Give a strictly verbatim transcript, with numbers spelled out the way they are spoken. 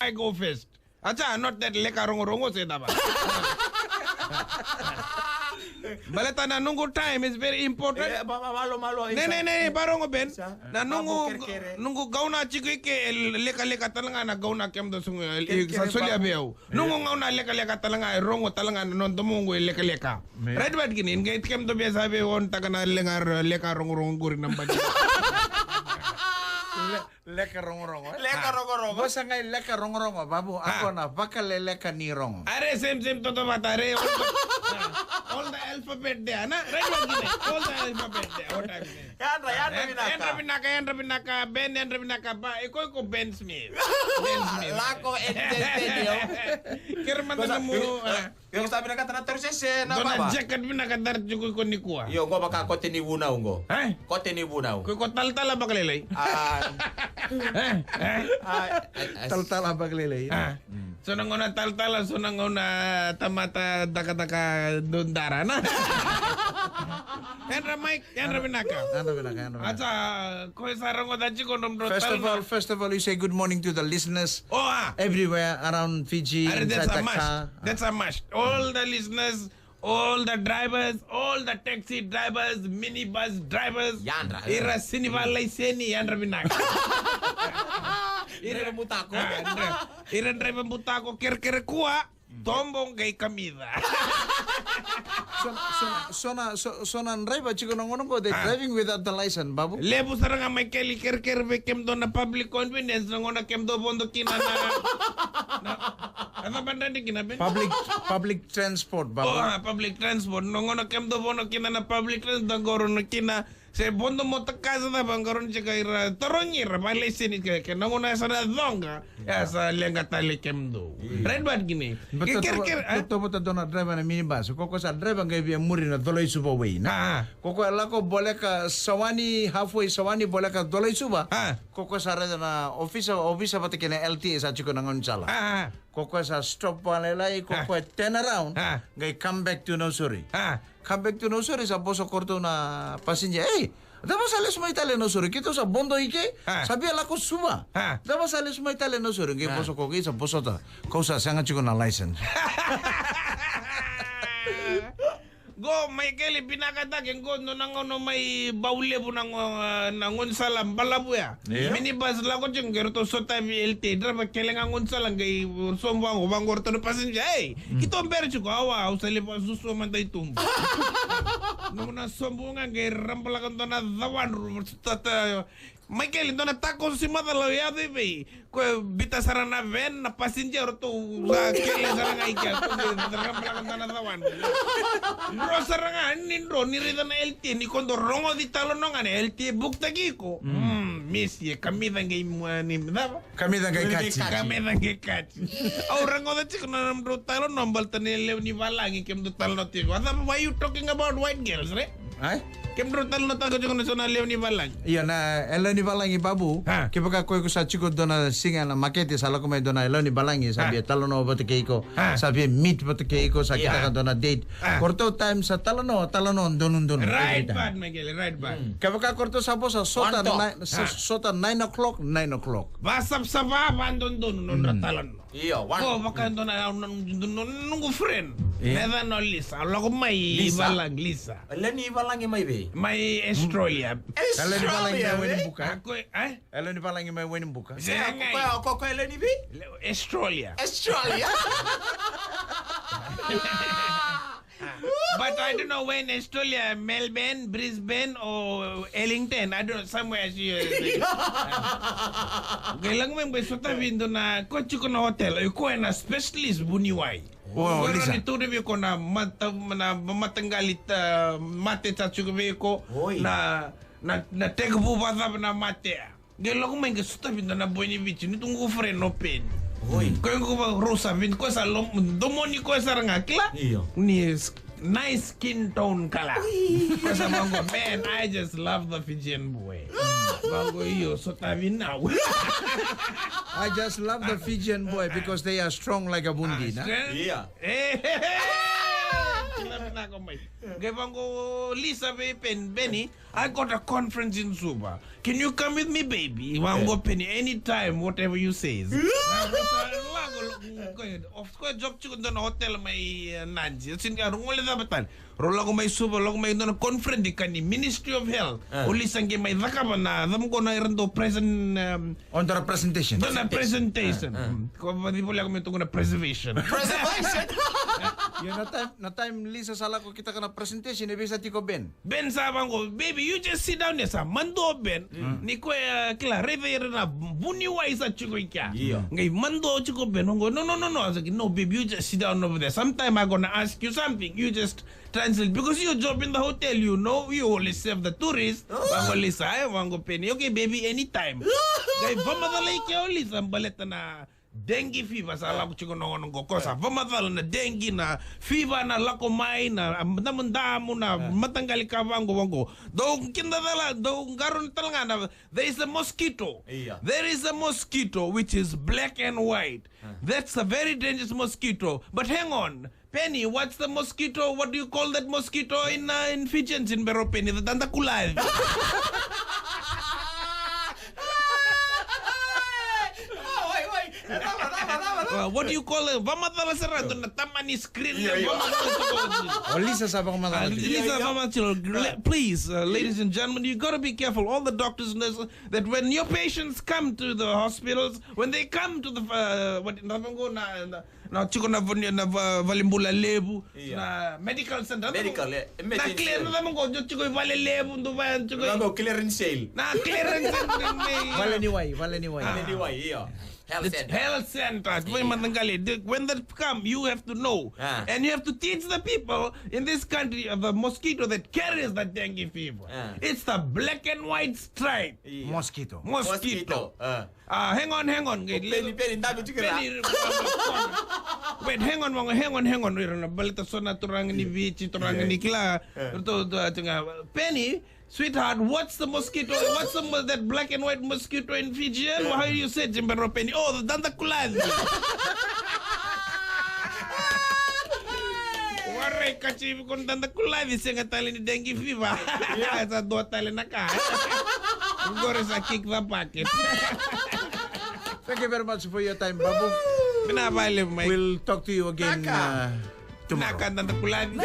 I go first. Acha, not that leka rongorongo se dava. Baleta na noqu time is very important. Eh, ba, ba, malo, malo, ne, ne, ne, ba rongo Ben. Sa. Na noqu, noqu gauna tiko i ke, e lekaleka tale ga na gauna kemudou sa solia vei au. Noqu gauna lekaleka tale ga, e rogo tale ga na noda moqu e lekaleka. Right, but kini, in kemudou via sa vei on taka na leka, leka rongorongo qori na bati. Leka rogorogo, eh? Leka rogorogo. Vosa qai leka rogorogo, babu, ako na vakaleleka ni rogo. Are, same, same, toto vata, are, all the, ah, all the alphabet there, na? Right, what you mean? All the alphabet there, what I mean. Yadra, yadra vinaka. Yadra vinaka, yadra vinaka, Ben, yadra vinaka, ba, iko, iko Ben Smith. Ben Smith. Lako, N J Stadium. Kere mada na mu, ah. Io, sa vinakata na tarisese na baba. Dua na jacket vinaka tara tiko iko nikua. Io, qo vaka kote ni vunau qo. Eh? Kote ni vunau. Ko iko talatala vakalailai. Ah. Eh? Eh? Ah, eh, eh. Talatala vakalailai. Ah. Mm. So na gauna talatala, so na gauna tamata dakadaka dodara, na? Yadra Mike, yadra vinaka. Yadra vinaka, yadra vinaka. Acha, ko sa rogoca tiko nomudrau talatala. First of all, first of all, you say good morning to the listeners. Oh, ah. Everywhere around Fiji, inside the car. Are, that's a must. That's a must. All the listeners, all the drivers, all the taxi drivers, minibus drivers. Yadra. Ira sini vakalaiseni, yadra vinaka. Ira butako. Ah, dra-, ira driver butako, kerekere kua. Tobo qai kamica. So, so, so na, so, so na driver tiko na gauna qo, they're driving without the license, babu. Levu sara ga mai keli kerekere vei kemudou na public convenience, na gauna kemudou vodo kina na, na, na cava drani kina, Ben? Public, public transport, babu. Oh, ah, public transport. Na gauna kemudou vodo kina na public transport, qoro na kina, se vodo motoka sa cava, qoro ni tiko ira tarogi ira vakalaiseni ke, ke na gauna sa na coqa, ya sa leqa tale kemudou. Right, but kini. But ke, to, kere, to, kere, to, ah? To, to, to, dua na driver na minibus. Ko koya sa driver qai via muri na Colo-i-Suva Way, na? Ah, ah. Ko koya lako voleka Sawani, halfway Sawani voleka Colo-i-Suva. Ah. Ko koya sa raica na ofisa, ofisa vata kei na L T A sa tiko na gaunisala. Ah, ah. Ko koya sa stop vakalailai, ko koya turn around, qai come back to Nausori. Come back to Nausori, sa vosa ko ratou na passenger. Ei, cava sa lesu mai tale Nausori? Keitou sa vodo i ke, sa via lako Suva. Cava sa lesu mai tale Nausori? Qai vosa ko koya, sa vosota. Kau sa sega tiko na license. Qo, mai keli vinakataki, qo dua na gauna mai Baulevu na go-, na gaunisala balavu ya. Io. Minibus lako tiko, qai ratou sotavi L T A, draiva kele ga gaunisala, qai sobu vaqo, vaqo ratou na passenger. Ei, keitou bera tiko, awa, au sa lai vakasusua mada i tubu. Noqu na sobu ga, qai rabalaka dua na cawadru, tata, Mai keli, dua na takoso si macala, o yaco i vei? Ko e biuta sara na van, na passenger, ratou sa kele sara ga i kea, ko e rabalaka dua na cawan. Dro sara ga, ni dro, ni raica na L T A, ni ko dau rogoci talanoa ga na L T A book-taki iko. Mm, miss, e kamica qai mua ni cava? Kamica qai kati. Kamica qai kati. Au rogoca tiko na nomudrau talanoa, baleta ni lewe ni valagi, kemudou talanoa tiko. A cava, why you talking about white girls, re? Ai? Kemudou talanoataka tiko na so na lewe ni valagi. Io, na, e, lewe ni valagi, babu. Ha. Kevaka ko iko sa tiko dua na siga na makete, sa lako mai dua na lewe ni valagi, sa via talanoa vata kei iko, sa via meet vata kei iko, sa kitaka dua na date. Ko ratou time sa talanoa, talanoa donudonu. Right, but, Michael, right, but. Kevaka ko ratou sa vosa sota nine, sa, sota nine o'clock, nine o'clock. Vasavasava, vadonudonu nodra talanoa. Io, one. Ko vaka dua na, na, na, na, noqu friend. Io. Na yacana o Lisa, a lako mai valagi, Lisa. Lewe ni valagi mai vei? Mai Australia. Lewe ni valagi mai Wainibuka. A ko, e? Lewe ni valagi mai Wainibuka. Sega. Ko, ko, ko lewe ni vei? Australia. Australia. But I don't know when Australia, Melbourne, Brisbane, or Wellington. I don't know, somewhere she. Qai lako mai qai sotavi dua na, ko tiko na hotel, o koya na specialist vuniwai. Wow, Lisa. Ni tukuna vei iko na mata, na mataqali, a, mate sa tiko vei iko. Oi. Na, na, na tekivu vacava na mate. Qai lako mai qai sotavi dua na boy ni Viti, ni tuqu friend o Peni. Oi. Koya qo vakarusa Viti, koya sa lom-, domoni koya sara ga, kila? Io. Ni s-, nice skin tone kala. Koya sa vaqo, "Man, I just love the Fijian boy." Vaqo, "Io, sotavi nau." "I just love the Fijian boy because they are strong like a vundi, na?" Strong. Io. Eh, Vinaka mai. Qai vaqo Lisa vei Peni, Peni, I got a conference in Suva. Can you come with me, baby? Vaqo Peni, anytime, whatever you says. Of course, job tiko dua na hotel mai, eh, Nadi. Sini ka ro gole cava tale. Ro lako mai Suva, lako mai dua na conference ka ni Ministry of Health. O Lisa qai mai cakava na, cava qo na era dau present, um, On the presentation. Dua na presentation. Ko vadi voleka me toka na preservation. Preservation. Io, na time, na time Lisa sa lako kitaka na presentation, e vei sa tiko Ben. Ben sa vaqo, baby, you just sit down there, sa madua Ben. Ni koya, kila, raica ira na vuniwai sa tiko i kea. Io. Qai madua tiko Ben, vaqo, no, no, no, no. I was like, no, baby, you just sit down over there. Sometime I'm gonna ask you something. You just translate, because your job in the hotel, you know, you only serve the tourists. Vaqo Lisa, e, vaqo Peni. Okay, baby, anytime. Qai vamacala i kea o Lisa baleta na dengue fever sa lako tiko na gauna qo. Ko sa vamacala na dengue, na fever na lako mai, na, a, damudamu, na mataqali ka vaqo, vaqo. Dou kidacala, dou qarauna tale ga na, there is a mosquito. There is a mosquito which is black and white. That's a very dangerous mosquito. But hang on, Peni, what's the mosquito? What do you call that mosquito in, uh, in Fijian? Sini bera o Peni, the dadakuladi. Uh, what do you call it? Vamacala sara tu na tamani screen. O Lisa sa vakamacala. Lisa vakamacala. Please, uh, ladies and gentlemen, you gotta be careful. All the doctors and nurses, that when your patients come to the hospitals, when they come to the, uh, what, na, na, na, na, tiko na vale, na va-, valebula levu, na medical center, na clear, na clear, na clear sale. Na clearance center. Vale ni wai, vale ni wai. Vale ni wai, io. Health center. Health center. When they come, you have to know. And you have to teach the people in this country of the mosquito that carries the dengue fever. It's the black and white stripe. Mosquito. Mosquito. Ah, hang on, hang on. Peni, Peni, dabe tiko. Wait, hang on, hang on, hang on. Ira na baleta so na turaga ni Viti, turaga ni kila. Peni, sweetheart, what's the mosquito? What's the mo-, that black and white mosquito in Fijian? How do you say it? Sini bera o Peni, oh, the dadakuladi. Warai ka tiko na dadakuladi, sega tale ni dengue fever. Sa dua tale na ka. Qori sa kick the bucket. Thank you very much for your time, Babu. Vinaka vakalevu, Mike. We'll talk to you again, uh, tomorrow. Vinaka, dadakuladi.